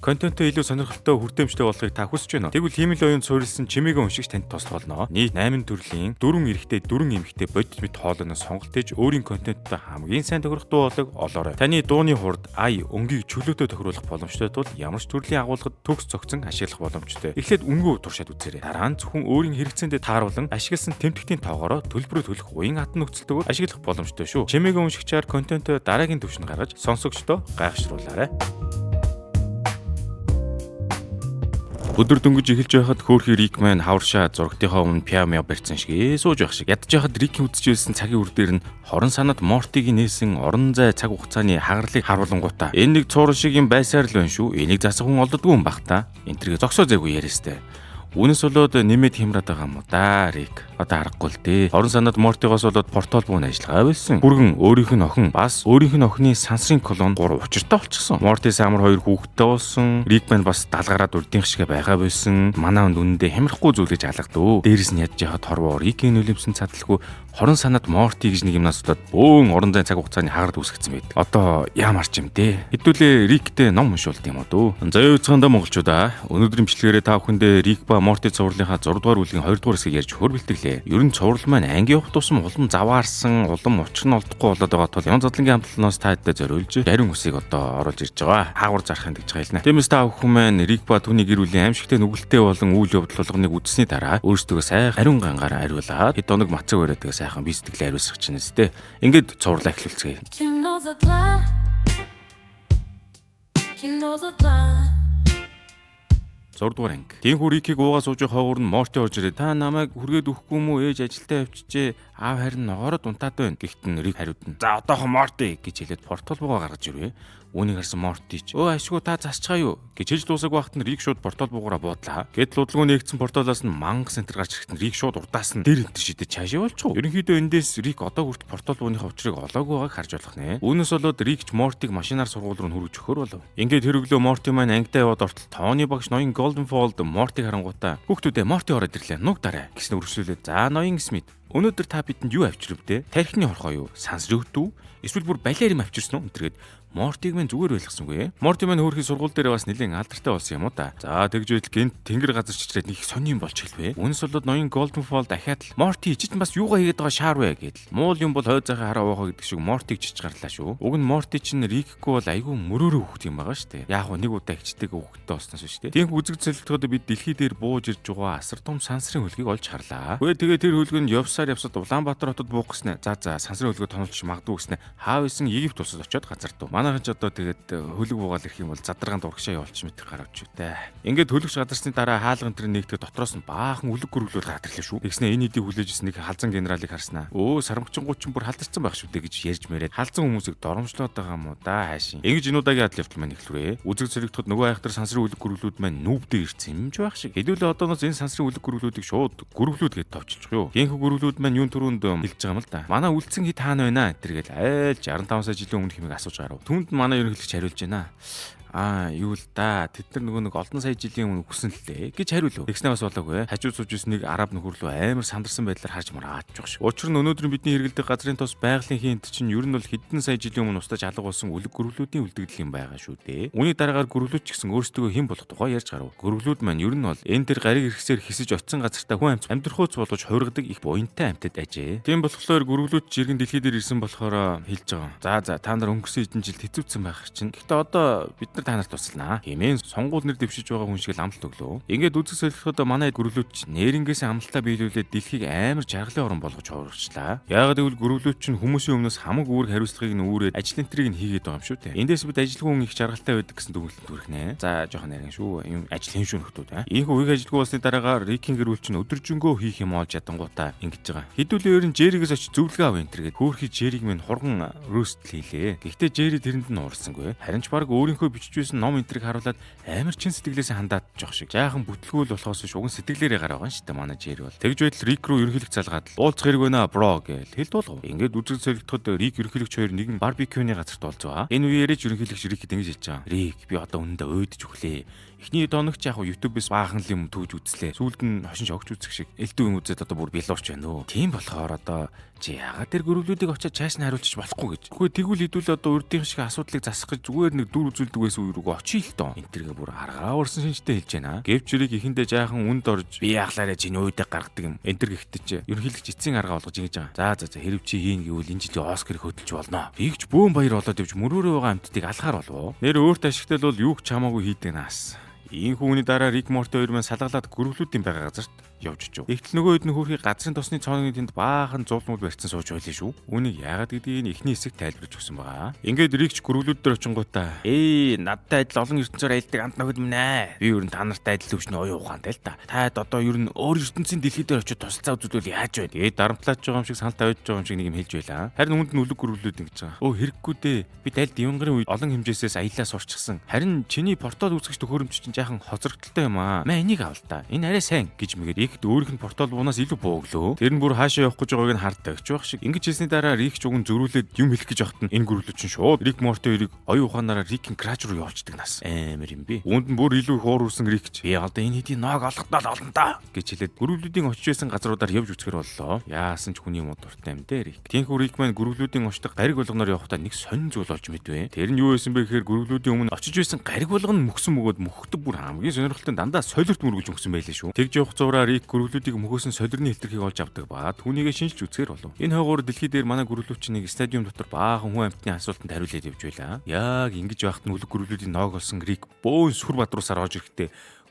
Контентоо илүү сонирхолтой, хүртээмжтэй болохыг та хүсэж байна уу? Тэгвэл хиймэл оюунд суурилсан чимээгээ уншигч танд туслах болно. Нийт 8 төрлийн 4 эрэгтэй, 4 эмэгтэй бодит мэт хоолойноос сонголт хийж өөрийн контенттой хамгийн сайн тохирох дуу хоолойг олоорой. Таны дууны хурд, ая, өнгийг чөлөөтэй тохируулах боломжтой тул ямар ч төрлийн агуулгад төгс цогцон ашиглах боломжтой. Эхлээд өнгөө туршаад үзээрэй. Дараа нь зөвхөн өөрийн хэрэгцээндээ тааруулан ашигласан тэмдэгтийн тоогоороо төлбөрөө төлөх уян хатан нөхцөлтэйгээр ашиглах боломжтой шүү. Чимээгээ уншигчаар контентоо дараагийн түвшинд гаргаж сонсогчдоо гайхшруулаарай. Өдөр дөнгөж эхэлж байхад хөөрхий Рик маань хаваршаа зурагтынхаа өмнө пиамио барьсан шиг сууж байх шиг. Ядаж байхад Рикийн үзэж байсан цагийн үр дээр нь хорон санаад Мортигийн нээсэн орон зай цаг хугацааны хагарлыг харуулангуудаа. Энэ нэг цууран шиг юм байсаар л байна шүү. Энийг засах хүн олддгүй юм бах та. Энтергээ зогсоо зайгүй яриастай. Үүнээс болоод нэмээд хямраад байгаа юм уу да, Рик. Одоо аргагүй л дээ. Орон санаад Мортигоос болоод портал бүүн ажиллагаа байсан. Бүргэн өөрийнх нь охин бас өөрийнх нь охины сансрын колон 3 учиртай болчихсон. Морти самар хоёр хүүхэдтэй болсон. Рик маань бас далгараад урдынх шиг байгаа байсан. Манай хүнд үнэндээ хямрахгүй зүйл гэж алгадав. Дээрээс нь ядж яхад торвоо Рикийн нулимсан цадалгүй хорон санаад Морти гэж нэг юмнаас болоод бөөн орон зайн цаг хугацааны хагард үүсгэсэн байдаг. Одоо яамарч юм дээ. Хэдүүлээ Риктэй ном уншуулд юм уу дөө. За юуцгаандаа монголчуудаа, өнөөдрийн бичлэгээрээ та бүхэндээ Рик ба Морти цувралынхаа 6 дугаар бүлгийн 2 дугаар хэсгийг ярьж өгөхөөр бэлтгэлээ. Ер нь цуврал маань анги явах тусам улам заваарсан, улам учир нь олдохгүй болоод байгаа тул Ян Задлангийн хамтлалнаас та хэдтэй зориулж ариун үсийг одоо оруулж ирж байгаа. Хаагур зарахын гэж хэлнэ. Тиймээс та бүхэн маань Рик ба түүний гэр бүлийн аимшигтэй нүгэлтэй болон үйл явдал болгоныг үзсний дараа өөрсдөө сайхан ариун гангаар ариулаад хэд хоног мацаг бариад тэгээ сайхан би сэтгэлээ ариусгах чинь үстэй. Ингээд цувралаа эхлүүлцгээе. Кино задлаа. Кино задлаа. 6 дугаар анги. Тинхүү Рикийг уугаа сууж хойгуур нь Морти орж ирээ. Та намайг хүргээд өгөхгүй юм уу? Ээж ажилдаа явчихжээ. Аав харин ногоороо дунтаад байна. Гэхдээ нь Рик хариуд нь. За одоохон Морти гэж хэлээд портал буугаа гаргаж ирвэ. Үүнийг харсан Морти ч "Өө ашгүй, та засчихаа юу?" гэж хэлж дуусаагүй байхад нь Рик шууд портал буугаараа буудлаа. Гэтэл удалгүй нээгдсэн порталаас нь мангас центр гарч ирэхэд нь Рик шууд урдаас нь дээр энтер шидэж цаашаа болчих. Ерөнхийдөө эндээс Рик одоо хүртэл портал бууныхаа учрыг олоогүй байгааг харж болох нэ. Үүнээс болоод Рик ч Мортиг машинаар сургууль руу хүргэж өгөхөр болов. Ингээд хэрэглөө Морти маань ангидаа яваад ортол Тооны багш ноён Golden Fold Мортиг харангуутаа "Хүүхдүүдээ, Морти ороод ирлээ. Нуг дараа" гэсэн өргөжлүүлээд, "За, ноён Смит, өнөөдөр та бидэнд юу авчирв дээ? Тархины хорхоо юу? Сансрын хөтүү? Эсвэл бүр балиар юм авчирсан уу?" Энтергээд Мортиг минь зүгээр ойлгосонгүй. Морти маань хөөрхий сургууль дээр бас нэлээд алдартай болсон юм уу та. За тэгж байтал гэнт тэнгэр газар чичрээд нэг сонин болж эхэлвэ. Үүнээс болоод ноён Golden Fold дахиад л "Морти, чи чинь бас юугаа хийгээд байгаа шаар вэ?" гэдэл. Муул юм бол хойд захын хараа уухаа гэдэг шиг Мортиг чич гарлаа шүү. Уг нь Морти чинь Рикгүй бол айгүй мөрөөрөө хүүхэд юм байгаа шүү дээ. Яг нэг удаа ихчдэг хүүхэдтэй болсноос шүү дээ. Тинх үзэг цэлтгэхэд бид дэлхий дээр бууж ирж байгаа асар том сансрын хөлгийг олж харлаа. Үгүй, тэгээ тэр хөлгөө нь явсаар явсад Улаанбаатар хотод буух гэснэ. За, сансрын хөлгөө тонолж магадгүй гэснэ. Хаа байсан Египт улсад очиод газардав. Манайхан ч одоо тэгээд хөлөг буугаал ирэх юм бол задаргаанд урагшаа явуулчих мэдэх гаравч үү те. Ингээд хөлөгч газарсны дараа хаалган тэр нэгтгэх дотроос нь баахан үлэг гөрөглөл гараад ирлээ шүү. Тэгснэ энэ хэдийг хүлээж исэн нэг халзан генералыг харснаа. "Өө, сарамгчингууд ч бүр халдарсан байх шүү дээ" гэж ярьж мэрээд халзан хүмүүсийг доромжлоод байгаа юм уу да хаашин. Ингэж энэ удаагийн адил явдал маань эхлэвэ. Үзэг зэрэгдэхэд нөгөө айхтар сансрын үлэг гөрөглүүд маань нүүбдээ ирсэн юм ч байх шиг. Хэдүүлээ одооноос энэ сансрын үлэг гөрөглүүдийг шууд гөрөглүүд гэж товчилчих юу. Гинхүү гөрөглүүд маань юун түрүүнд хэлж байгаа юм л да. "Манай үлдсэн хит хаана байна?" Тэргээл айл 65 сая жилийн өмнөх юмыг асууж гарав. Түүнд манай ерөнхийлөгч хариулж байна. "Аа, юу л да, тэд нар нөгөө нэг олон сая жилийн өмнө үхсэн л дээ" гэж хариулв. Тэгснээ бас болоогүй. Хажуу сууж исэн нэг араб нөхөр лөө амар сандарсан байдлаар харж мараач шиг. Учир нь өнөөдрийн бидний хэрэглэдэг газрын тос, байгалийн хийн чинь ер нь бол хэдэн сая жилийн өмнө устдаж алга болсон үлэг гөрвлүүдийн үлдэгдэл юм байгаа шүү дээ. Үүний дараагаар гөрвлүүд ч гэсэн өөрсдөө хэн болох тухай ярьж гарав. Гөрвлүүд маань ер нь бол энэ төр гариг эргэсээр хисэж очисон газартаа хүн амьдрахууц болгож хувиргадаг их буянтай амьтад ажээ. Тийм болохоор гөрвлүүд ч иргэн дэлхий дээр ирсэн болохоор хэлж байгаа. За, та нар өнгөрсөн хэдэн жилд хэцүүцсэн байх чинь. Гэхдээ одоо бид нар та нарт туслана хэмээн сонгуул нэр дэвшиж байгаа хүн шиг л амлалт өглөө. Ингээд үзэг солиход манай гөрвлүүд ч нэрнгээс амлалтаа биелүүлээд дэлхийг амар жаргалын орон болгож хувирчлаа. Яагаад гэвэл гөрвлүүд чинь хүмүүсийн өмнөөс хамаг үүрэг хариуцлагыг нь үүрээд ажил энтрийг нь хийгээд байгаа юм шүү дээ. Эндээс бид ажилгүй хүн их жаргалтай байдаг гэсэн дүгнэлтэнд хүрэх нэ. За, жоохон нарийн шүү. Юм ажил хийн шүү нөхдүүд аа. Ийхүү үеиг ажилгүй болсны дараагаар Рикийн гэр бүл чинь өдөржингөө хийх юм олж ядангуудаа ингэж байгаа. Хэдүүлээ ер нь Жерригээс очиж зөвлөгөө ав энэ тэргээд хөөхий Жерриг минь хурган рөөстл хийлээ. Гэхдээ Жерри тэрэнд нь уурсангүй. Харин ч баг өөрийнхөө бичиж байсан ном энтрийг харуулад амар чин сэтгэлээсээ хандаад жоох шиг. Жаахан бүтлгүүл болохоос биш уган сэтгэлээрээ гараа байгаа шүү дээ манай Жерри бол. Тэгж байтал Рик рүү ерөнхийлөгч залгаад л "Уулзах хэрэг байна, bro" гээл хэл дуулгав. Ингээд үзэг солигдоход Рик, ерөнхийлөгч хоёр нэгэн барбекюны газарт уулзваа. Энэ үеэрээ ч ерөнхийлөгч Рикэд ингэж хэлж байгаа. "Рик, би одоо үнэндээ уйдж өглөө. Эхний доногч яг YouTube-ээс баахан л юм түүж үзлээ. Сүүлд нь хошин шогч үзэх шиг элдв юм үзээд одоо бүр билуурч байна өө. Тийм болохоор одоо чи яагаад тэр гөрвлүүдийг очиад чааш нь хариулчих болохгүй гэж. Үгүй, тэгвэл хэдүүл одоо урдын шиг асуудлыг засах гэж зүгээр нэг дүр үзүүлдэг байсан хийсэн үе рүүгээ очие л доо. Энтергээ бүр аргаа урсан шинжтэй хэлж байна. Гэвч Рик эхэндээ жаахан үнд орж би яхлаарэ чиний уудаг гаргадаг юм. Энтер гэхдээ чи ерөнхийлөгч эцсийн аргаа болгож ингэж байгаа. За за за хэрв чи хийн гэвэл энэ жилийн Оскарыг хөдөлж болно. Рик ч бөөн баяр болоод явж мөрөөрөө байгаа амьтдыг алхаар болов. Нэр өөрт ашигтай л бол юу ч хамаагүй хийдэг наас. Ийхүү үүний дараа Рик Морти хоёр маань салгалаад гөрвлүүдийн байгаа газарт явж очив. Тэгтэл нөгөө хэд нь хөрхий газрын тосны цооны тэнд баахан зулмууд барьцсан сууж байлаа шүү. Үүнийг яагаад гэдгийг нь эхний хэсэг тайлбарлаж өгсөн байгаа. Ингээд Рикч гөрвлүүд дээр очингуудаа надтай адил олон ертөнцөөр аялдаг амт нөхөд минь ээ. Би ер нь та нартай адил төвшний оюун ухаантай л та. Таад одоо ер нь өөр ертөнцийн дэлхий дээр очиж тусалцаа үзүүлвэл яаж вэ? Тэгээд дарамтлаач байгаа юм шиг санал тавьж байгаа юм шиг нэг юм хэлж байлаа. Харин үүнд нь үлэг гөрвлүүд ингэж байгаа. Өө хэрэггүй дээ. Би дайлд Ивангарын үед олон хэмжээсээс аялаа сурчсан. Харин чиний портал үүсгэж төхөөрөмж чинь жаахан хоцрогдолтой юм аа. Мэ энийг авал та. Энэ арай сайн гэж мэгээр Рикт өөрийнх нь портал буунаас илүү бууглөө. Тэр нь бүр хаашаа явах гэж байгааг нь харддаг ч байх шиг. Ингэж хэлсний дараа Рик ч уг нь зөрүүлээд юм хэлэх гэж байхад нь энэ гөрвлүүд чинь шууд Рик Морти хоёрыг оюун ухаанаараа Рикийн краш руу явуулчихдаг нас. Амар юм би. Үүнд нь бүр илүү их уур үрсэн Рик ч би одоо энэ хэдийн ноог олохдоо л олно доо гэж хэлээд гөрвлүүдийн очиж байсан газруудаар явж үзэхэр боллоо. Яасан ч хүний муу дуртай юм дээ Рик. Тинхүү Рик маань гөрвлүүдийн очдог гариг болгоноор явахдаа нэг сонин зүйл олж мэдвэ. Тэр нь юу байсан бэ гэхээр гөрвлүүдийн өмнө очиж байсан гариг болгоно мөхсөн бөгөөд мөхөхдө бүр хамгийн сонирхолтой дандаа солирт мөргөж мөхсөн байлээ шүү. Тэгж явах зураа Рик гөрвлүүдийг мөхөөсөн солирны хэлтэрхийг олж авдаг ба түүнийгээ шинжилж үзэхэр болов. Энэ хойгоор дэлхий дээр манай гөрвлүүд чинь нэг стадиум дотор баахан хүн амьтны асуултанд хариулаад явж байлаа. Яг ингэж байхад нь үлэг гөрвлүүдийн ноог олсон Рик бөөн сүр бадруусаар орж ирэхдээ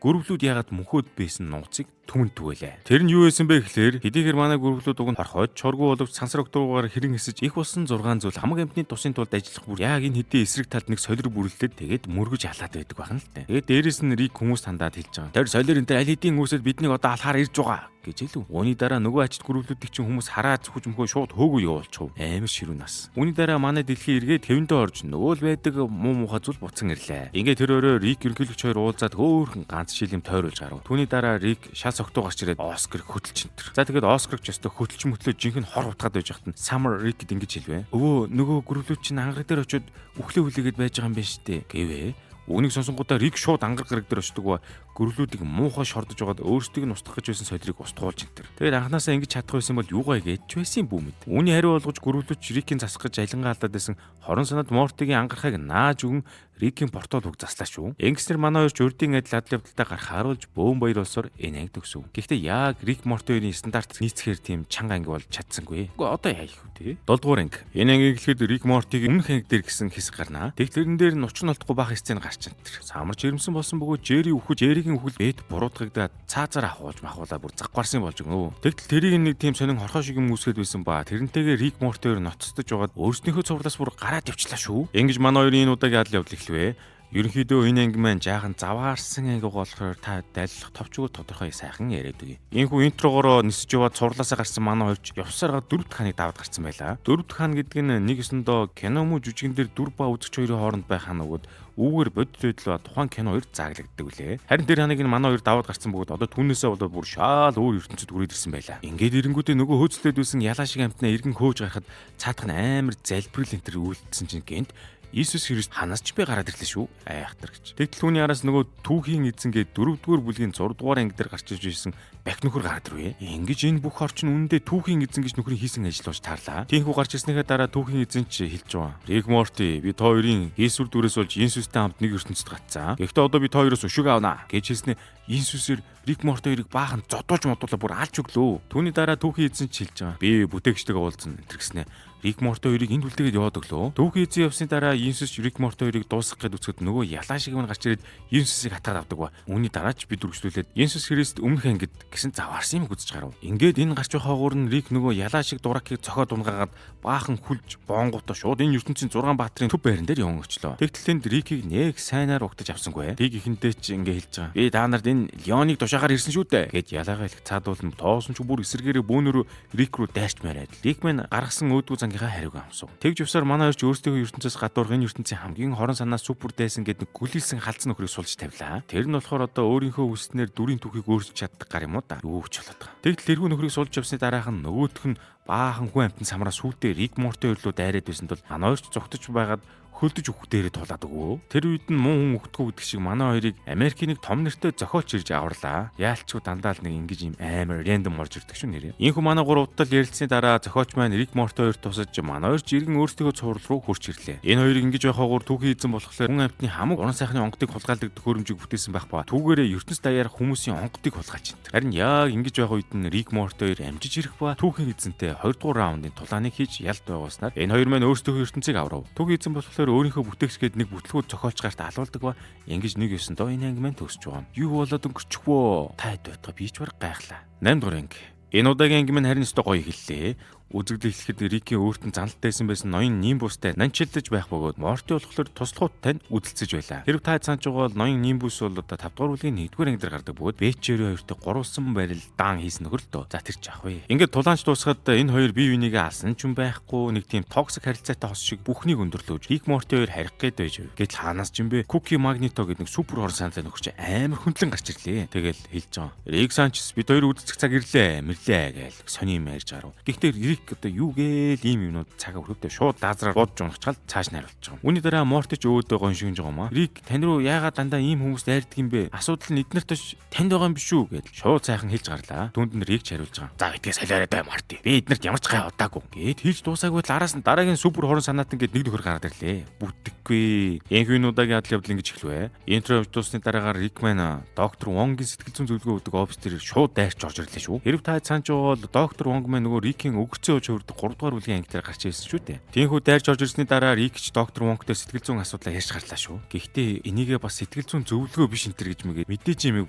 гөрвлүүд ягаад мөхөөд байсан нууцыг түмэн түгэлээ. Тэр нь юу байсан бэ гэхээр хэдийгээр манай гөрвлүүд уг нь хорхойд чоргуу боловч сансар октоогоор хэрэн хэсэж их болсон 6 зүйл хамаг амьтны тусын тулд ажиллах бүр яг энэ хэдий эсрэг талд нэг солир бүрлдээд тэгээд мөргөж алаад байдаг байх нь л дээ. Тэгээд дээрэс нь Рик хүмүүс хандаад хэлж байгаа. Тэр солир энэ тэр аль хэдийн үүсэл биднийг одоо алхаар ирж байгаа гэж хэлв. Үүний дараа нөгөө ачид гөрвлүүдийг чинь хүмүүс хараад зүхэж мөхөө шууд хөөгөө явуулчих. Амар ширүү нас. Үүний дараа манай дэлхий эргээд хэвэндээ орж нөгөө л байдаг муу муухай зүйл буцан ирлээ. Ингээд тэр өрөө Рик ерөнхийлөгч хоёр уулзаад хөөхөн ганц шил юм тойруулж гарав. Түүний дараа Рик шал согтуу гарч ирээд Оскар хөтөлч энтер. За тэгээд Оскар ч өстө хөтөлч мөтлөө жинхэнэ хор утгаад байж хатан Саммер Рик гэд ингэж хэлвэ. Өвөө нөгөө гөрвлүүд чинь ангараг дээр очиод үхлээ хүлээгээд байж байгаа юм байна штэ гэвэ. Үүнийг сонсонгуудаа Рик шууд ангараг гараг дээр очдөг ба гөрлүүдийг муухай шордож байгаад өөрсдийг нь устгах гэж байсан солирыг устгуулж энтер. Тэгээд анханасаа ингэж чадах байсан бол юугаа гэж байсан бүү мэд. Үүний хариу болгож гөрвлүүч Рикийн засах гэж алингаа алдаад байсан хорон санаад Мортигийн ангарахыг нааж өгөн Рикийн портал үг заслаа шүү. Ингэснээр манай хоёр ч урдын адил адил явдалтай гарах харуулж бөөн баяр болсоор энэ анги төгсөв. Гэхдээ яг Рик Морти хоёрын стандарт нийцэхээр тийм чанга анги бол чадсангүй. Үгүй одоо яах вэ те? 7 дугаар анги. Энэ ангийг эхлэхэд Рик Мортиг өмнөх анги дээр гэсэн хэсэг гарнаа. Тэгтэл тэрэн дээр нь учир нь олдохгүй баах сцен гарч энтер. Самарч ирэмсэн болсон бөгөөд Жерри үхэж Жерригийн үхэл бэт буруутгагдаад цаазаар ахуулж махуулаа бүр загварсан болж өгнө. Тэгтэл тэрийг нэг тийм сонин хорхоо шиг юм үүсгээд байсан ба тэрнтэйгээ Рик Морти хоёр ноцтож байгаад өөрснийхөө цувралаас бүр гараад явчлаа шүү. Ингэж манай хоёрын энэ удаагийн адал явдал эхлэвэ. Ерөнхийдөө энэ анги маань жаахан заваарсан анги болохоор та дайлах товчгоо тодорхой сайхан яриад өгье. Ийхүү интрогоороо нисэж яваад цувралаасаа гарсан манай хоёр ч явсараа дөрөв дэх ханыг даваад гарсан байлаа. Дөрөв дэх хан гэдэг нь нэг өсөндөө кино муу жүжигэн дээр дүр ба үзэгч хоёрын хооронд байх хан өгөөд үүгээр бодит байдал ба тухайн кино хоёр зааглагддаг үлээ. Харин тэр ханыг нь манай хоёр даваад гарсан бөгөөд одоо түүнээсээ болоод бүр шаал өөр ертөнцид хүрээд ирсэн байлаа. Ингээд ирэнгүүтээ нөгөө хөөцлөөд байсан ялаа шиг амтнаа эргэн хөөж гарахад цаадах нь амар залбирал энэ төр үйлдэлсэн чинь гэнт Иесус Христ ханаас ч би гараад ирлээ шүү. Айхтар гэж. Тэгтэл түүний араас нөгөө түүхийн эзэн гээд 4-р бүлгийн 6-р анги дээр гарч иж ирсэн бах нөхөр гараад ирвэ. Ингэж энэ бүх орчин үнэндээ түүхийн эзэн гэж нөхрийн хийсэн ажил болж таарлаа. Тийхүү гарч ирснийхээ дараа түүхийн эзэн ч хэлж байгаа. Рик Морти би та хоёрын Иесүр дүрээс болж Иесустэй хамт нэг ертөнцид гацсан. Гэхдээ одоо би та хоёроос өшөөг авнаа гэж хэлснээр Иесусээр Рик Морти хоёрыг баахан зодуулж модуулаа бүр алж өглөө. Түүний дараа түүхийн эзэн ч хэлж байгаа. Би бүтээгчтэйгээ уулзсан энэ гэснээр Рик Морти хоёрыг энд үлдээгээд яваад өглөө. Түүхийн эзэн явсны дараа Иесус Рик Морти хоёрыг дуусгах гээд үзэхэд нөгөө ялаа шиг юм гарч ирээд Иесусыг хатгаад авдаг ба. Үүний дараа ч бид үргэлжлүүлээд Иесус Христ өмнөх ангид гэсэн заваарсан юм үзэж гарав. Ингээд энэ гарч байгаа хойгуур нь Рик нөгөө ялаа шиг дуракийг цохоод унгаагаад баахан хүлж боонготой шууд энэ ертөнцийн 6 баатрын төв байран дээр яван өчлөө. Тэгтэл тэнд Рикийг нэг сайнаар угтаж авсангүй. Рик ихэндээ ч ингээ хэлж байгаа. Би та нарт энэ Леоныг тушаагаар ирсэн шүү дээ гэж ялаагаа хэлэх цаадуулна тоосон ч бүр эсэргээрээ бөөнөрөө Рик рүү дайрч мараад. Рик мань гаргасан өөдгүү зангийнхаа хариуг амсав. Тэгж явсаар манай хоёр ч өөрсдийнхөө ертөнцөөс гадуурх энэ ертөнцийн хамгийн хорон санаа супер дайсан гэдэг нэг гүлийсэн халдсан нөхрийг сулж тавилаа. Тэр нь болохоор одоо өөрийнхөө хүснээр дүрийн түүхийг өөрчилж чаддаг гар юм уу да. Юу ч болоод байгаа. Тэгтэл тэрхүү нөхрийг сулж явсны дараах нь нөгөөх нь баахан хүн амтан самраа сүултээ Рик Морти хоёр руу дайраад байсан тул манай хоёр ч зугтаж байгаад хөлдөж өгөх дээрээ тулаад өгөө. Тэр үед нь муу хүн өгдөггүй гэдэг шиг манай хоёрыг Америкийн нэг том нэртэй зохиолч ирж аварлаа. Яалчгүй дандаа л нэг ингэж юм амар random орж ирдэг шүү нэрээ. Ийхүү манай гурав удтал ярилцсны дараа зохиолч маань Рик Морти хоёр тусаж манай хоёр ч иргэн өөрсдийнхөө цуврал руу хурч ирлээ. Энэ хоёрыг ингэж байхаагаар түүхийн эзэн болохоор хүн амьтны хамаг уран сайхны онгодыг хулгайлдаг төхөөрөмжийг бүтээсэн байх ба түүгээрээ ертөнц даяар хүмүүсийн онгодыг хулгайлж энэ. Харин яг ингэж байх үед нь Рик Морти хоёр амжиж ирэх ба түүхийн эзэнтэй 2 дугаар раундын тулааныг хийж ялд байгуулснаар энэ хоёр маань өөрсдийнхөө ертөнцийг аврав. Түүхийн эзэн болохоор өөрийнхөө бүтээгчгээд нэг бүтлгүүд зохиолч гарт алуулдаг ба ингэж нэг ёсондоо энэ анги маань төгсөж байгаа юм. Юу болоод өнгөрчих вөө? Та хэд байтгаа би ч баг гайхлаа. 8 дугаар анги. Энэ удаагийн анги маань харин өстой гоё эхэллээ. Үзэгдэл эхлэхэд Рикийн өөрт нь заналт дайсан байсан ноён Нимбустай нанчилдаж байх бөгөөд Морти болохоор туслахууд тань үдэлцэж байлаа. Хэрв та санаж байгаа бол ноён Нимбус бол одоо 5 дугаар бүлгийн 1 дугаар анги дээр гардаг бөгөөд Бэчери хоёртой гурвалсан барил даан хийсэн нөхөр л дөө. За тэр ч ах вэ. Ингээд тулаанч дуусахад энэ хоёр бие бинийгээ алсан ч юм байхгүй, нэг тийм toxic харилцаатай хос шиг бүхнийг өндөрлөөж Рик Морти хоёр харих гээд байж. Гэтэл хаанаас ч юм бэ? Куки Магнито гэдэг нэг супер хорон саналаа нөхөр чи амар хүндлэн гарч ирлээ. Тэгэл хэлж байгаа. Рик Санчес бид хоёр үдцэх цаг ирлээ, мэрлээ гээл сони юм ярьж гарав. Гэхдээ Рик одоо юу гээл ийм юмнууд цагаа өрхөвдөө шууд лазераар буудаж унахчаал цааш найруулж байгаа юм. Үүний дараа Морти ч өөдөө гоншигнж байгаа юм аа. Рик тань руу яагаад дандаа ийм хүмүүс дайрдаг юм бэ? Асуудал нь эднэрт биш танд байгаа юм биш үү гэдэл шууд сайхан хэлж гарлаа. Түүнд нь Рик ч хариулж байгаа. За битгий солиорой бай Морти. Би эднэрт ямар ч гай удаагүй. Гэт хэлж дуусаагүй л араас нь дараагийн супер хорон санаатан гэд нэг нөхөр гараад ирлээ. Бүтггүй. Энхүү энэ удаагийн адал явдал ингэж эхлэв. Intro явж дуусны дараагаар Рик маань доктор Вонгийн сэтгэл зүйн зөвлөгөө өгдөг офис дээр шууд дайрч орж ирлээ шүү. Хэрв та санаж байгаа бол доктор Вонг маань нөгөө Рикийн өгөрцөн ууж хөвөрдөг 3 дугаар бүлгийн анги дээр гарч ирсэн шүү дээ. Тиймээс дайрч орж ирсний дараа Рик ч доктор Вонгтой сэтгэл зүйн асуудлаа ярьж гарлаа шүү. Гэхдээ энийгээ бас сэтгэл зүйн зөвлөгөө биш энэ төр гэж мэгээ мэдээж юмыг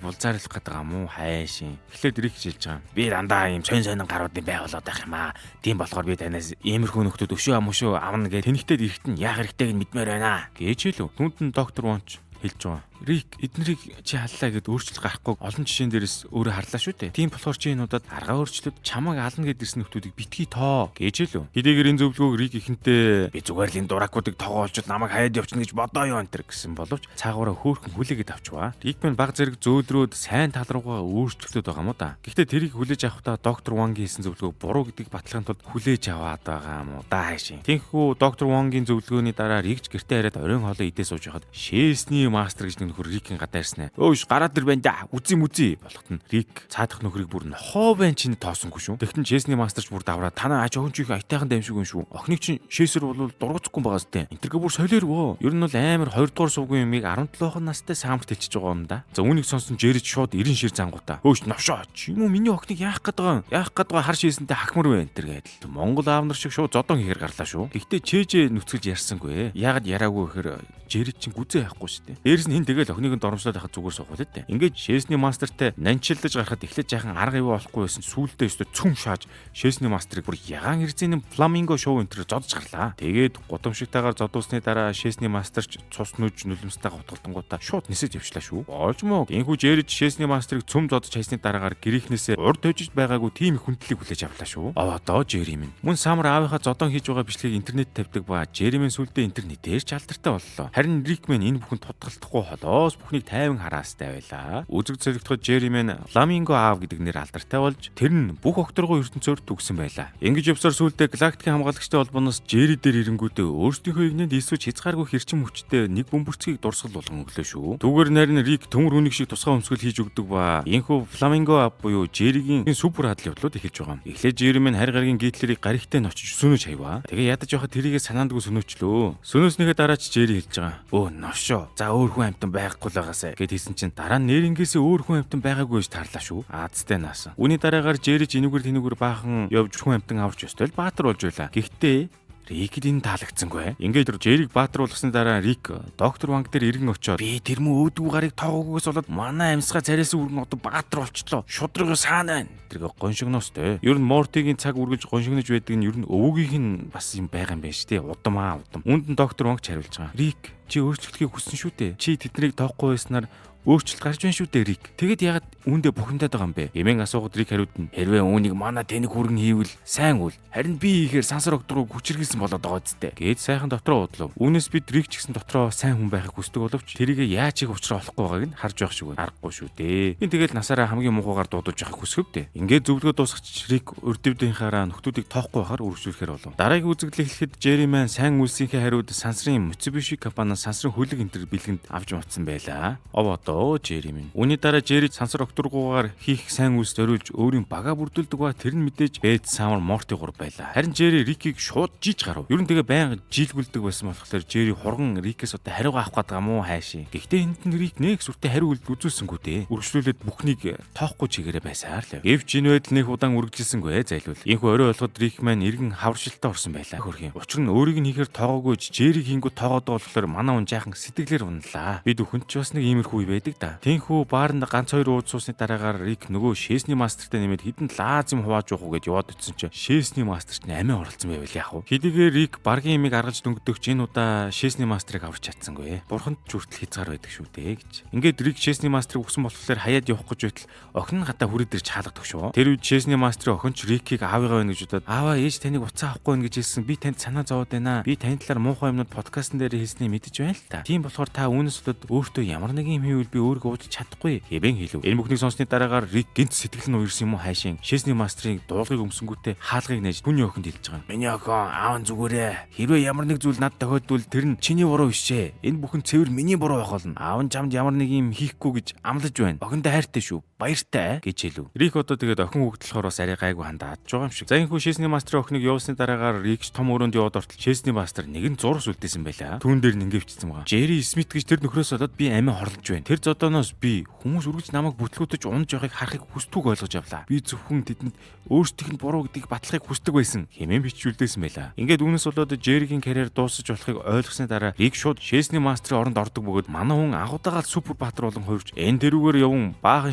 булзаарлах гэдэг юм уу хайшин. Эхлээд Рик хэлж байгаа. Би дандаа ийм сонь сонин гаруудын бай болоод байх юм аа. Тийм болохоор би танаас иймэрхүү нөхдүүд өшөө ам өшөө авна гэж тэнэгтэд эрэхт нь яах хэрэгтэйг нь мэдмээр байна гэж хэлв. Түүнд нь доктор Вонч хэлж байгаа. Рик эднэрийг чи халлаа гэд өөрчлөлт гарахгүй олон жишээн дээрээс өөрөө харлаа шүү дээ. Тийм болохоор чи энэ удаад аргаа өөрчлөлт чамайг ална гэд ирсэн нөхдүүдийг битгий тоо гэж хэлв. Хэдийгээр энэ зөвлөгөөг Рик ихэнтэй би зүгээр л энэ дуракуудыг тоогоолж намайг хаяад явчихна гэж бодоо юу энэ төр гэсэн боловч цаагаараа хөөхөн хүлээгээд авчваа. Рик мань баг зэрэг зөөлрөөд сайн тал руугаа өөрчлөлтөд байгаа юм уу да. Гэхдээ тэрийг хүлээж авахдаа доктор Вонгийн хийсэн зөвлөгөө буруу гэдгийг батлахын тулд хүлээж аваад байгаа юм уу да хайшин. Тинхүү доктор Вонгийн зөвлөгөөний дараа Рик ч гэртээ хараад оройн хоолоо идээ сууж байхад шээсний мастер гэж нэг нөхөр Рикийн гадаа ирсэн ээ. Өөш гараад ир байна да. Үзье мүзье болохт нь Рик цаадах нөхрийг бүр нохоо байна чинь тоосонгүй шүү. Тэгтэн Чесний мастерч бүр давраа танаа аж охин чих аятайхан даймшиг юм шүү. Охиныг чинь шээсэр бол дургуцгүй байгаа сте. Энтергээ бүр солиорвөө. Ер нь бол амар 2 дугаар сувгийн юмыг 17 настай саамарт хэлчихэж байгаа юм да. За үүнийг сонсон Жерич шууд 90 шир зангуудаа. Өөш новшоо. Чи юм уу миний охиныг яах гээд байгаа юм? Яах гээд байгаа хар шээсэнтэй хахмар вэ энтер гэдэл. Монгол аав нар шиг шууд зодон хийхэр гарлаа шүү. Гэхдээ Чэжэ нүцгэлж ярьсангүй. Яагаад яриаггүй гэхээр Жерич чинь гүзээ яахгүй шүү дээ. Дээрс нь хин тэгэл охиныг нь доромжлоод байхад зүгээр суух л дээ. Ингээд шээсний мастертай нанчилдаж гарахад эхлээд жаахан арга иваа болохгүй байсан сүүлдээ өстө цөм шааж шээсний мастерыг бүр ягаан эрзийн фламинго шоу энтер зодож гарлаа. Тэгээд гудамшигтайгаар зодуулсны дараа шээсний мастерч цус нүж нулимстай готголдонгуудаа шууд нисэж явчлаа шүү. Болж мөө. Энхүү Жерич шээсний мастерыг цөм зодож хайсны дараагаар гэрийнхнээсээ урд хожиж байгаагүй тийм их хүндлэлийг хүлээж авлаа шүү. Одоо Жерим нь. Мөн Самар аавынхаа зодон хийж байгаа бичлэгийг интернет тавьдаг ба Жеримийн сүүлдээ интернетээр ч алдартай боллоо. Харин Рикмен энэ бүхэн тутгалдахгүй холоос бүхнийг тайван хараастай байлаа. Үзэг зөрөгдөхөд Жеримен Фламинго аав гэдэг нэр алдартай болж тэр нь бүх окторгоо ертөнцөөр түгсэн байлаа. Ингэж явсаар сүүлдээ галактикийн хамгаалагчтай холбооноос Жери дээр ирэнгүүтээ өөрсдийнхөө игнэнд элсвэж хязгааргүй хэрчим хүчтэй нэг бөмбөрцгийг дурсгал болгон өглөө шүү. Түүгээр нарийн Рик төмөр хүнийг шиг тусгай өмсгөл хийж өгдөг ба энхүү Фламинго аав буюу Жеригийн супер хадал явдлууд эхэлж байгаа юм. Эхлээд Жеримен харь гаргийн Гитлерийг гаригтай ночиж сөнөөж хаява. Тэгээ ядаж явахад тэрийгэ санаандгүй сөнөөчлөө. Сөнөөснийхээ дараа ч Жери хэлж байгаа. Өө новшоо. За өөр хүн амьтан байхгүй л байгаасай гэд хэлсэн чинь дараа нь нэрнгээсээ өөр хүн амьтан байгаагүй гэж таарлаа шүү. Аазтай наасан. Үүний дараагаар Жерич энүүгээр тэнүүгээр баахан явж хүн амьтан аварч ёстой л баатар болж байлаа. Гэхдээ Рикэд энэ таалагдсангүй. Ингээд Жериг баатар болгосны дараа Рик доктор Ванг дээр иргэн очоод би тэр мөн өөдгүү гарыг тоогоогоос болоод манай амьсгаа царайсан үргэн одоо баатар болчлоо. Шудраг саана байна. Тэргээ гоншигноостой. Ер нь Мортигийн цаг үргэлж гоншигнож байдаг нь ер нь өвөөгийнх нь бас юм байгаа юм байна шүү дээ. Удам аа удам. Үүнд нь доктор Ванг ч хариулж байгаа. Рик чи өөрчлөлтийг хүссэн шүү дээ. Чи тэднийг тоохгүй байснаар Өөрчлөлт гарч байна шүү дээ, Рик. Тэгэд ягаад үүндээ бухимдаад байгаа юм бэ? Хэмээн асуухад Рик хариуд нь хэрвээ үүнийг манай тэнэг хүргэн хийвэл сайн үл. Харин би хийхээр сансар огт руу хүчирхийлсэн болоод байгаа үсттэй. Гээд сайхан дотроо уудлав. Үүнээс бид Рик ч гэсэн дотроо сайн хүн байхыг хүсдэг боловч тэрийгэ яаж хийх учраа олохгүй байгааг нь харж байх шиг байна. Аргагүй шүү дээ. Энэ тэгэл насаараа хамгийн муухайгаар дуудаж явахыг хүсгэв дээ. Ингээд зөвлөгөө дуусгач Рик урдивдынхаараа нөхдүүдийг тоохгүй байхаар үргэлжлүүлэхээр болов. Дараагийн үзэгдэл эхлэхэд Jerry маань сайн үйлсийнхээ хариуд сансрын Mitsubishi компаниас сансрын хөлөг энтер бэлгэнд авч мутсан байлаа. Ов одоо Jerry минь. Үүний дараа Jerry сансар окторгуугаар хийх сайн үйлс зориулж өөрийн багаа бүрдүүлдэг ба тэр нь мэдээж Бэд Самар Морти 3 байлаа. Харин Jerry Рикийг шууд жиж гарав. Ер нь тэгээ байнга жилгүүлдэг байсан болохоор Jerry хурган Рикээс одоо хариугаа авах гээд байгаа мó хайшин. Гэхдээ энд нь Рик нэг сүртэй хариу үйлдэл үзүүлсэнгүй дээ. Үргэлжлүүлээд бүхнийг тоохгүй чигээрээ байсаар л. Гэвч энэ байдал нэг удаан үргэлжилсэнгүй зайлуул. Ийхүү орой болгоод Рик маань эргэн хаваршилтаа орсон байлаа. Хөрхийн. Учир нь өөрийг нь хийхээр тоогоогүй Jerry хийнгүү тоогоод болохоор манай хүн жаахан сэтгэлээр унлаа. Бид бүхэн ч бас нэг иймэрхүү үе байдаг да. Тинхүү бааранд ганц хоёр ууж суусны дараагаар Рик нөгөө шээсний мастертай нэмээд хідэн лааз юм хувааж явах уу гэж яваад очисон чинь шээсний мастер чинь амиа оролцсон байвал яах вэ? Хэдийгээр Рик баргийн имийг аргаж дөнгөдөгч энэ удаа шээсний мастерыг аварч чадсангүй. Бурханд ч хүртэл хязгаар байдаг шүү дээ гэж. Ингээд Рик шээсний мастерыг өгсөн болохоор хаяад явах гэж байтал охин нь гадаа хүрээд ирж хаалгадаг шүү. Тэр үед шээсний мастерын охин ч Рикийг аавыгаа байна гэж бодоод ааваа ээж таныг уцаа авахгүй байна гэж хэлсэн. Би танд санаа зовоод байна. Би таны талаар муухай юмнууд подкастн дээр хэлснийг мэдэж байна л та. Тийм болохоор та үүнээс болоод өөртөө ямар нэгэн юм хийвэл би өөрийгөө уучлах чадахгүй хэмээн хэлв. Энэ бүхнийг сонссны дараагаар Рик гинт сэтгэл нь уярсан юм уу хайшин шээсний мастерын дуулгыг өмсөнгүүтээ хаалгыг нээж түүний охинд хэлж байгаа. Миний охин аав нь зүгээрээ. Хэрвээ ямар нэг зүйл надад тохиолдвол тэр нь чиний буруу биш ээ. Энэ бүхэн цэвэр миний буруу байх болно. Аав нь чамд ямар нэг юм хийхгүй гэж амлаж байна. Охиндоо хайртай шүү. Баяртай гэж хэлв. Рик одоо тэгээд охин хүүхд болохоор бас арай гайгүй хандаад байгаа юм шиг. За энэхүү шээсний мастерын охиныг явуулсны дараагаар Рик том өрөөнд яваад ортол шээсний мастер нэгэн зурс үлдээсэн байлаа. Түүн дээр нь ингэ бичсэн байгаа. Jerry Смит гэж тэр нөхрөөс болоод би амиа хорлож байна. Тэр зодооноос би хүмүүс үргэлж намайг бүтлгүүтэж унаж явахыг харахыг хүсдэггүй ойлгож авлаа. Би зөвхөн тэдэнд өөрсдийнх нь буруу гэдгийг батлахыг хүсдэг байсан хэмээн бичүүлдээсэн байлаа. Ингээд үүнээс болоод Jerry-гийн карьер дуусаж болохыг ойлгосны дараа Рик шууд шээсний мастерын оронд ордог бөгөөд манай хүн анхудагаал супер баатар болон хувирч энэ тэрүүгээр яван баахан